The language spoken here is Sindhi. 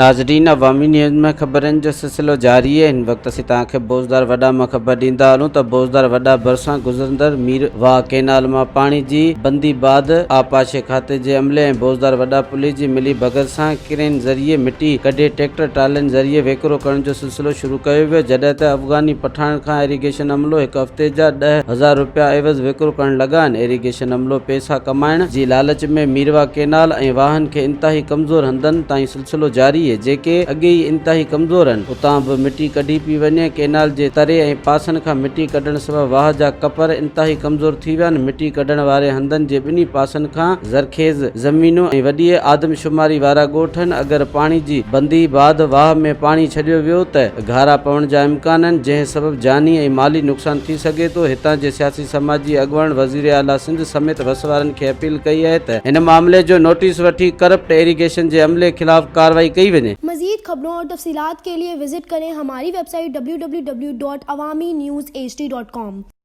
ناظرين عوامي نيوز ۾ خبرن جو سلسلو جاري آهي هن وقت اسين توهان کي بوزدار وڏا مان خبر ڏيندا هلون ته بوزدار وڏا ڀرسان گذرندڙ مير واهه ڪينال مان پاڻي جي بندي بعد آبپاشي کاتي جي عملي ۽ بوزدار وڏا پوليس جي ملي ڀڳت سان ڪرين ذريعي مٽي ڪڍي ٽريڪٽر ٽرالين ذريعي ويڪرو ڪرڻ جو سلسلو شروع ڪيو ويو جڏهن ته افغاني پٺاڻن کان ايريگيشن عملو هڪ هفتي جا 10,000 رپيا عيوض ويڪرو ڪرڻ لڳا آهن ايريگيشن عملو پئسا ڪمائڻ جي لالچ ۾ ميرواهه ڪينال ۽ واهن کي انتهائي ڪمزور هنڌن تائين سلسلو جاري اهي، جيڪي اڳي ئي انتهائي ڪمزور آهن، اتان به مٽي ڪڍي پئي وڃي، ڪينال جي تري ۽ پاسن کان مٽي ڪڍڻ سبب واهه جا ڪپر انتهائي ڪمزور ٿي ويا آهن، مٽي ڪڍڻ واري هنڌن جي ٻنهي پاسن کان زرخيز زمينون ۽ وڏيء آدمشماري وارا ڳوٺ آهن، اگر پاڻي جي بندي بعد واهه ۾ پاڻي ڇڏيو ويو ته گهارا پوڻ جا امڪان آهن، جنهن سبب جاني ۽ مالي نقصان ٿي سگهي ٿو، هتان جي سياسي سماجي اڳواڻن وزيراعليٰ سنڌ سميت وس وارن کي اپيل ڪئي آهي ته هن معاملي جو نوٽيس وٺي ڪرپٽ ايريگيشن جي عملي خلاف ڪارروائي ڪئي وڃي. مزيد خبرون اور تفصيلات کے لئے وزٽ ڪرين ھماري ويب سائيٽ www.awamiNewsHD.com.